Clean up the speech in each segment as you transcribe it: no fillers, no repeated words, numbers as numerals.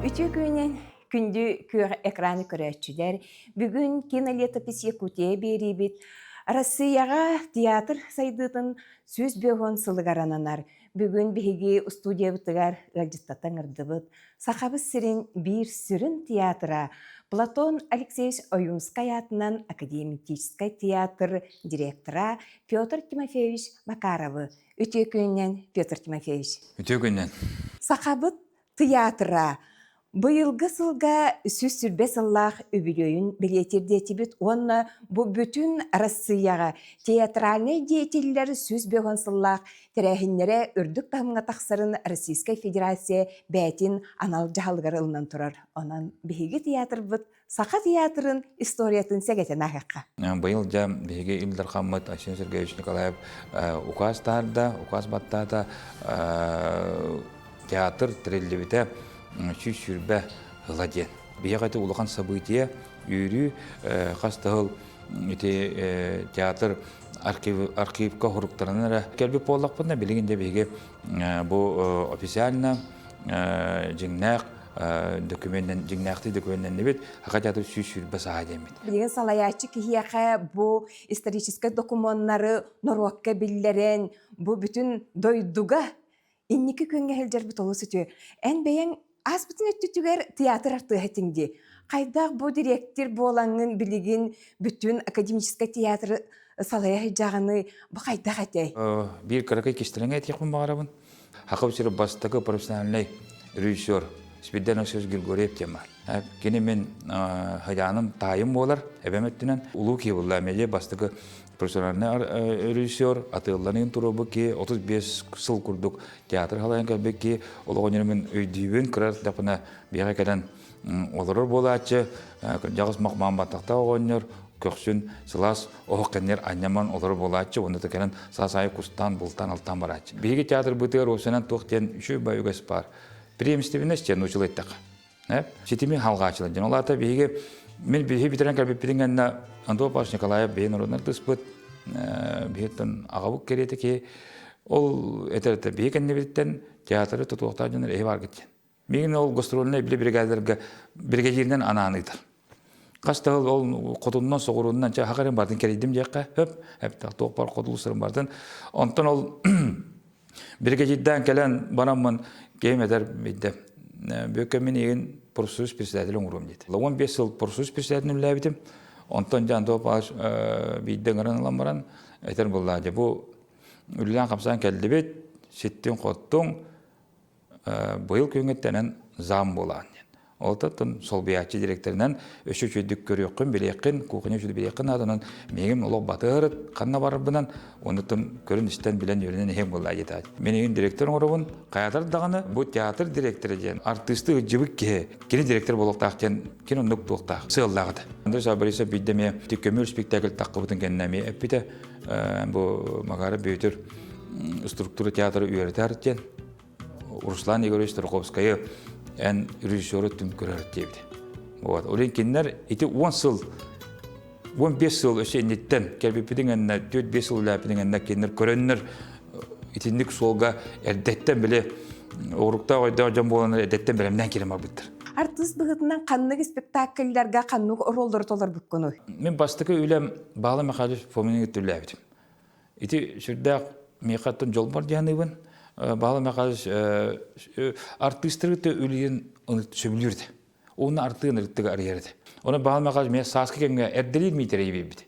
Үтүө күнүнэн күндү күөх экраны көрөөччүлэр, бүгүн кинолетопись Якутия биэриибит Россияҕа театр сайдыытын 150 сылыгар ананар. Бүгүн биһиги студиябытыгар ыалдьыттата ыҥырдыбыт. Сахабыт сирин биир сүрүн театра Платон Алексеевич Ойуунскай аатынан академическай театр директора Петр Тимофеевич Макаровы. Үтүө күнүнэн, Петр Тимофеевич. Үтүө күнүнэн. Сахабыт тыйаатыра быйылгы сылга 120 сыллаах үбүлүөйүн бэлиэтиир диэтибит уонна бу бүтүн Россияҕа театральнай деятеллэр 150 сыллаах тэрээһиннэрэ үрдүк таһымҥа тахсарын Российскай Федерация бэйэтин анал дьаһалыгар ылынан турар. Онон биһиги театрбыт Саха театрын историятын сэгэтэн ааһыахха. Быйыл дьэ биһиги Ил Дархаммыт Айсен Сергеевич Николаев указ таһаарда, указ баттаата театр тэриллибитэ 120 ыла диэн. Биһиэхэ ити улахан событие, үөрүү, хас да сыл ити театр архивка хоруктарынан эрэ кэлбит буоллахпытына, билигин дьэ биһиги бу официально дьиҥнээх документэн дьиҥнээхтии документэннибит Саха театр 120 сааһа диэммит. Билигин салайааччы киһиэхэ бу историческай докумуоннары норуокка биллэрэн, бу бүтүн дойдуга инники күөҥҥэ сылдьарбыт олус үтүө. Эн бэйэҥ ааспытын өттүтүгэр театр артыыһа этиҥ дии. Хайдах бу дириэктир буолаҥҥын билигин бүтүн академическай театры салайа сылдьаҕыный, бу хайдах этэй? Биир кыракый кистэлэҥи этиэхпин баҕарабын. Саха сирэ бастакы профессиональнай режиссер Спиридон Алексеевич Григорьев диэн баар. Кини мин хайааным таайым буолар, эбэм өттүнэн улуу киһи буолла. Медиа бастакы профессиональный режиссер, атыылланыын туруорбут киһи, 35 сыл курдук театр халайан кэлбит киһи, олоҕун мин өйдүүбүн, кыра эрдэхпинэ биһиэхэ кэлэн олорор буолааччы, кырдьаҕас махмаан баттахтаах оҕонньор, көхсүн сылаас оһох кэннигэр анньаман олорор буолааччы, уонна да кэлэн саас аайы кустаан, бултаан, алтаан барааччы. Биһиги театрбытыгар уопсайынан туох диэн үчүгэй бай үгэс баар. Преемственность диэн нууччалыы эттэххэ. Ситими халҕааччылар диэн. Ол аата биһиги мин биһиги бүтэрэн кэлбиппитин кэннэ Антон Павлович Николаев бэйэ норуотунан артыыспыт, биһиттэн аҕабыт кэриэтэ киһи ол этэр этэ биһи кэннибититтэн театры тутуохтаах дьоннор эһи бааргыт диэн. Миигин ол гастрольнай били бригадаларга бригадиринэн анаан ыытар. Хас да ол хотуннан соҕурууннан чэ хахарын бардын кэрийдим диэххэ хөп эптэх туох бар хотулусарын бардын. Онтон ол бригадирдаан кэлэн бараммын киһим этэр бидде бүөккэ мин игин профсоюз председатель оҥоруом диэтэ. 15 сыл профсоюз председателин үлэлээбитим. Онтон дьэ Антон Павлович биирдэ ыҥыран ылан баран этэр буоллаа дьэ бу үлэлээн хамсаан кэллибит ситтиҥ-хоттуҥ быйыл күҥҥүттэнэн зам буолаан диэн. Ол таттан солбуйааччы директорынан өссө үчүгэйдик көрүөххүн, билиэххин, кухня үчүгэй билиэххин наада, миигин олох батыһарыт, ханна барарбынан, оннуттан көрөн-истэн, билэн, үөрэнэн иһиэм буоллаа диэтэ. Мин игин директор оҥоробун, хайатар даҕаны бу театр директора диэн артыысты ыдьыбыт киһи, кини директор буолуохтаах диэн кини оннук туохтаах, сыаллаах этэ. Андрей Борисов биирдэ эмиэ көмүөл спектакль таххыбытын кэннэ эмиэ эппитэ, бу Макара Бүөтүр структура театры үөрэтэр диэн Руслан Егорович Тарковскайы эн режиссеру түм көрөр диэбит. Вот. Олен кинилэр ити 10 сыл 15 сыл өссө инниттэн кэлбиппитин эннэ 4-5 сыл үлээппитин эннэ кинилэр көрөннөр итинник суолга эрдэттэн били оруктаах ойдоох дьон буоланнар эрдэттэн бэлэмнээн киирэн барбыттар. Артыыс быһыытынан ханнык спектакльларга ханнык оруоллары толорбуккунуй? Мин бастакы үлэм Баала Михайлович Фомины кытта үлэлээбитим. Ити сүрдээх миэхэ оттон дьолбор дианыыбын. Баала Михайлович артыыстары кытта үлүйэн сөбүлүүр этэ. Уонна артыын ырыттыга арыйар этэ. Онон Баала Михайлович миэхэ сааскы кэмҥэ эрдэлиир миитэрэй биэрбит.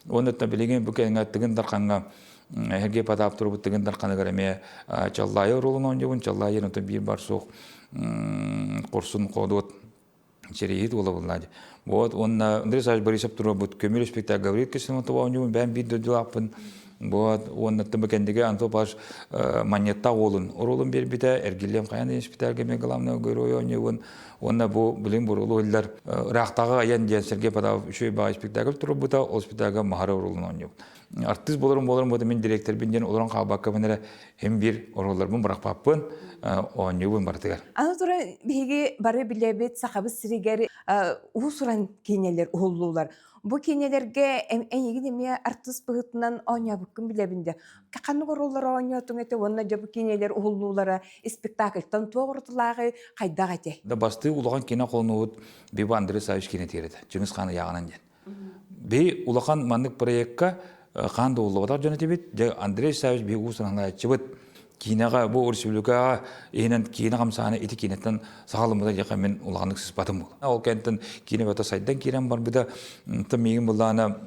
Уонна билигин бу кэмҥэ Тыгын Дархаҥҥа Сергей Потап турбут Тыгын Дарханыгар эмиэ Чаллаайы оруолун оонньуубун. Чаллаайы онтон биир бар суох курсун ходуот Сэрииһит уола буолла. Вот уонна Андрей Савич Борисов туруорбут көмүл спектакль Гаврил Кисимонтов оонньуубун бэйэм биир дойдулаахпын. Вот уонна Тымыкендигэ Антон Павлович Манньыттаах уолун оруолун биэрбитэ, Эргиллиэм хайан диэн спектакльга мен главный герой оонньуубун. Уонна бу билин бурулу иһиллэр ыраахтааҕы айан диэн Сергей Потапов үчүгэй баҕайы спектакль туруорбута, ол спектакльга Махара оруолун оонньуубун. Артыыс буоларым буоларым буолта мин директорбын диэн олорон хаалбаккабын эрэ һин биир оруолларбын бырахпаппын, оонньуубун барытыгар. Аны туран биһиги бары билэбит Сахабыт сиригэр уус-уран киинэлэр уһуллуулар. Бу киинэлэргэ эйигин эмиэ артыыс быһыытынан оонньообуккун. оонньообуккун билэбин дэ. Ханнык оруоллар оонньоотуҥ этэ уонна дьэ бу киинэлэр уһуллуулара спектакльтан туох уратылааҕый, хайдах этэй? Да бастыы улахан киинэ холонуубут Биба Андрей Савич киинэтигэр этэ. Чыҥыс Хаан ыйааҕынан диэн. Би улахан маннык проекка хаан да уллубатах дьон этибит. Дьэ Андрей Савич биһи уус санаалааччыбыт. Киинэҕэ бу республикаҕа иһинэн киинэ хамсааны ити киинэттэн саҕаламмыта диэххэ мин улаханнык сыспатым буолла. Ол кэнниттэн киинэ бөтө сайдан киирэн барбыта. Онтон миигин буллаана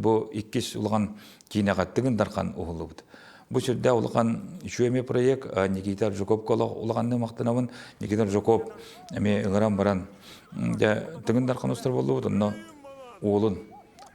бу иккис улахан киинэҕэ Тыгын Дархан уһуллубут. Бу сүрдээх улахан үчүгэй эмиэ проект. Никита Жуков улаханнык махтанабын. Никита Жуков эмиэ ыҥыран баран дьэ Тыгын Дархан устар буоллубут, онно уолун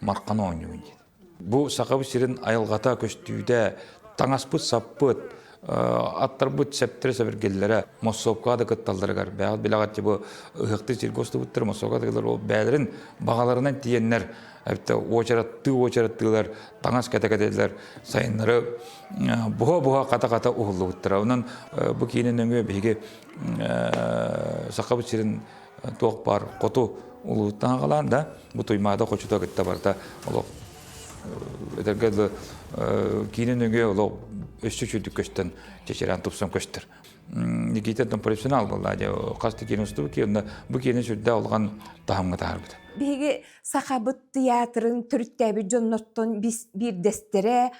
Мархан оонньуубун диэн. Бу Сахабыт сирин айылҕата көстүүтэ, таҥаспыт-саппыт, аттарбыт сэптэрэ-сэбиргэллэрэ Моссуопкаҕа да кытталларыгар бэйэҕит билэҕит бу ыһыахтыы сиргэ устубуттар Моссуопка да ол бэйэлэрин баҕаларынан тиийэннэр эбэтэ уочараттыы уочараттыылар таҥас кэтэ-кэтэллэр сайыннары буһа-буһа хата-хата уһуллубуттара. Онон бу киинэ нөҥүө биһиги Сахабыт сирин туох баар хоту улууттан аҕалаан да бу Туймаада хочото кытта барыта олох этэргэ дылы киинэ нөҥүө олох өссө үчүгдүк көстөн чэчирээн тупсан көстөр. Никита там профессионал буолла дьэ хас да киинэ устубут киинэ бу киинэ сүрдээх улахан таһымҥа таһаарбыта. Биһиги Сахабыт театрын төрүттээбит дьонноттон биирдэстэрэ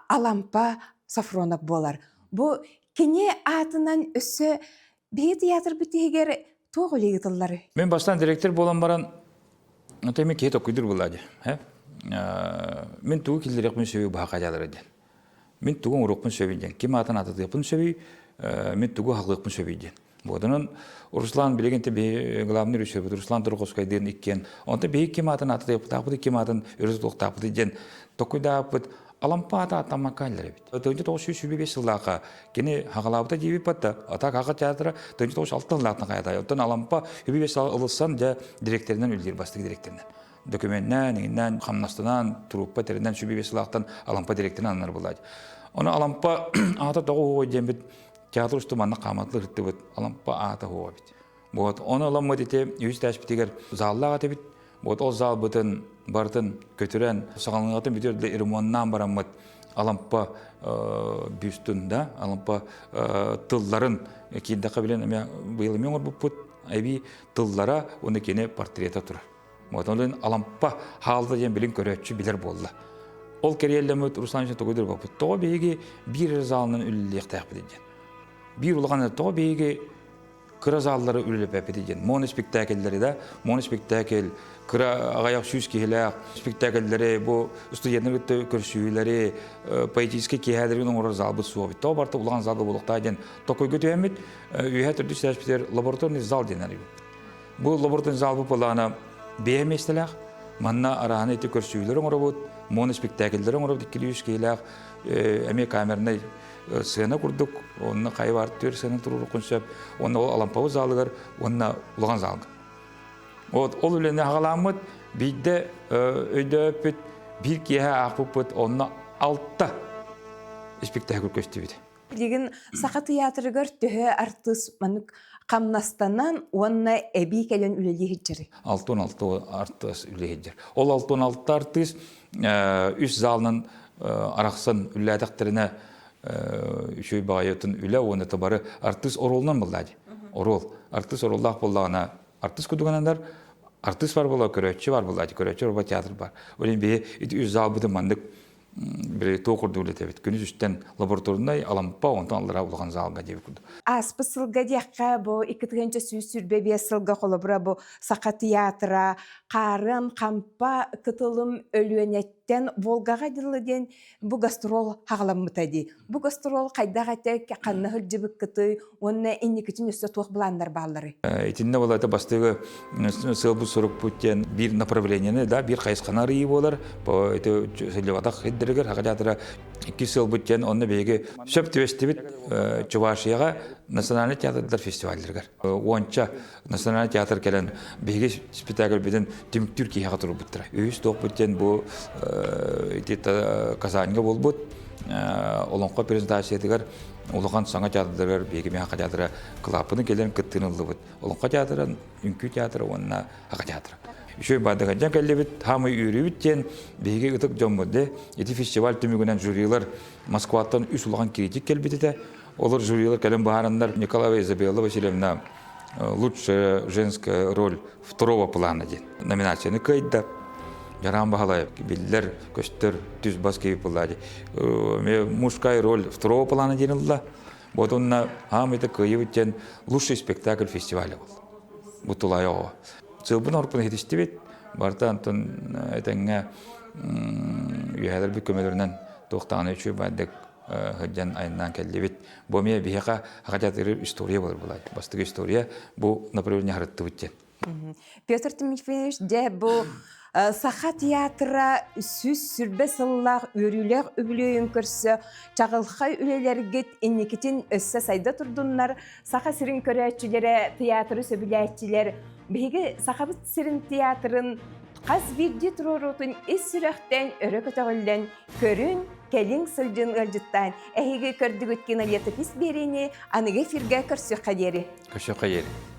Алампа Софронов буолар. Бу кини аатынан өссө биһиги театрбыт иһигэр туох үлэ ыытылларый? Мин бастаан директор буолан баран, это эми киһи токуйдур буолла дии. Мин тугу киллэриэхпин сөбүй баха хайалара диэн. Мин тугу оҥоруохпун сөбүй диэн. Ким аатын ататыахпын сөбүй, мин тугу аһылыахпын сөбүй диэн. Вот онон Руслан билигин те главный режиссер Руслан Тургоскайдыын иккиэн. Онто биһи ким аатын ататыахпытаахпыт, ким аатын өрө тутуохтаахпыт диэн токуйдааппыт. Алампа аата аттаммакка эллэр эбит. 1925 сыллаахха кини хаҕалаабыта диэбит батта, атак хаҕа театра 1906 сыллаахтан хайатай. Оттон Алампа үбү сыл ылыссан дьэ директорынан үллүүр бастакы директорынан. Документнээн, иҥиннээн, хамнастанан, труппа тэринэн сүбү сылаахтан Алампа директорынан ананар булаат. Ону Алампа аата тоҕо уһуой диэммит театр усту манна хааматлы ырыттыбыт. Алампа аата уһуо эбит. Вот, ону ыламмыт ити үһүс тээспитигэр заллаах этибит. Вот ол залбытын барытын көтүрэн, саҕаланыаҕытын бүтүөр да ремоннаан бараммыт Алампа бюстун да, Алампа тылларын киирдэххэ билэн эмиэ быйыл эмиэ оҥорбуппут эбии тыллара уонна кини портрета турар. Вот ол Алампа хаалда диэн билин көрөөччү билэр буолла. Ол кэриэллэммит Руслан Ильич тугу дырбаппыт. Тоҕо биһиги биир эрэ залынан үлэлиэхтээхпит диэн. Биир улахан тоҕо биһиги кыра заллары үлэлэппэппит диэн. Моноспектакльлэри да, моноспектакль, кыра аҕыйах сүүс киһилээх спектакльлэри, бу студеннар кытта көрсүһүүлэри, поэтическай киэһээлэрин оҥорор залбыт суох эбит. Тоҕо барыта улахан залга буолуохтаах диэн токуйга түһэммит, үөһэ төрдүс этээспитигэр лабораторный зал диэн арыйбыппыт. Бу лабораторный залбыт былаана бэйэ миэстэлээх, манна арааны ити көрсүһүүлэри оҥоробут, моноспектакльлэри оҥоробут иккилии үс киһилээх, эмиэ камернай сыана курдук, онно хайа баар түөр сыана туруоруккун сөп, уонна ол Алампабыт залыгар уонна улахан залга. Вот ол үлэни аҕалааммыт биирдэ өйдөөппүт, биир киэһэ аахпыппыт, онно алта испиктээкил көстүбүт. Билигин Саха тыйаатырыгар төһө артыыс маннык хамнастанан уонна эбии кэлэн үлэлии сылдьарый? 66 артыыс үлэлии сылдьар. Ол 66 артыыс үс залынан арахсан үлэлээтэхтэринэ үчүгэй баҕайытын үлэ уонна бары артыыс оруолунан буолла дии. Оруол. Артыыс оруоллаах буоллаҕына артыыс курдуганандар артыыс бар буолла көрөөччү бар буолла дии. Көрөөччү оруолба театр бар. Ол иһин биһи ити үс залбытын маннык били туох курдук үлэтэбит. Күнүс үстэн лабораторнай Алампа, онтон аллара улахан залга диэбит курдук. Ааспыт сылга диэххэ бу 2125 сылга холобура бу Саха театра Хаарыан Хампа кытылым Өлүөнэттэн Волгаҕа дылы диэн бу гастрол хаҕаламмыта дии. Бу гастрол хайдах этэ, ханна сылдьыбыккытый уонна инникитин өссө туох былааннар баалларый? Итиннэ буолата бастыгы сыалбыт сорукпут диэн биир направлениены да биир хайысханы арыйыы буолар. Ити сылдьыбатах сирдэригэр Саха театра икки сыалбыт диэн онно биһиги сөп түбэстибит Чувашияҕа национальный театрдар фестивалларыгар. Уонча национальный театр кэлэн биһиги спектакльбитин түмүктүүр киһиэхэ турбуттара. Үһүс туохпут диэн бу ити Казаньга буолбут олоҥхо презентациятыгар улахан саҥа театрдарыгар биһиги Миэхэ театра кылааппыны кэлэн кыттыыны ыллыбыт. Олоҥхо театрын, үҥкүү театра уонна Саха театра. Үчүгэй баадыгадьан кэллибит, хаамай үөрүүбүт диэн биһиги ытык дьоммут де. Ити фестиваль түмүгүнэн жюрилар Москваттан үс улахан критик кэлбит этэ. Олор жюрилар кэлэн баһараннар Николаева Изабелла Васильевна лучшая женская роль второго плана диэн номинацияны кыайда. Жаран Баһалаев биллэр, көстөр, түс бас киһи буолла. Мужская роль второго плана диэн ылла. Вот онно аамыйда кыайыбыт диэн лучший спектакль фестиваля был. Бу тулайа оҕо. Сылбын орпун иһитистибит. Барыта антон этэҥҥэ үөһээлэрбит көмөлөрүнэн туохтаҕына үчүгэй баардык сылдьан айаннаан кэллибит. Бу эмиэ биһиэхэ хатятырыр история болар булай. Бастакы история бу направление харыттыбыт диэн. Петр Тимофеевич, дьэ бу Саха театра 120 сыллаах үөрүүлээх үбүлүөйүн көрсө чаҕылхай үлэлэргит инникитин өссө сайда турдуннар. Саха сирин көрөөччүлэрэ, театры сөбүлээччилэр биһиги Сахабыт сирин театрын хас биирдии туруоруутун ис сүрэхтэн өрө көтөҕүллэн көрүн, кэлиҥ сылдьын ыалдьыттаан эһиги көрдүгүт кинолетопись биэриини аныгы эфиргэ көрсүөххэ диэри. Көрсүөххэ диэри.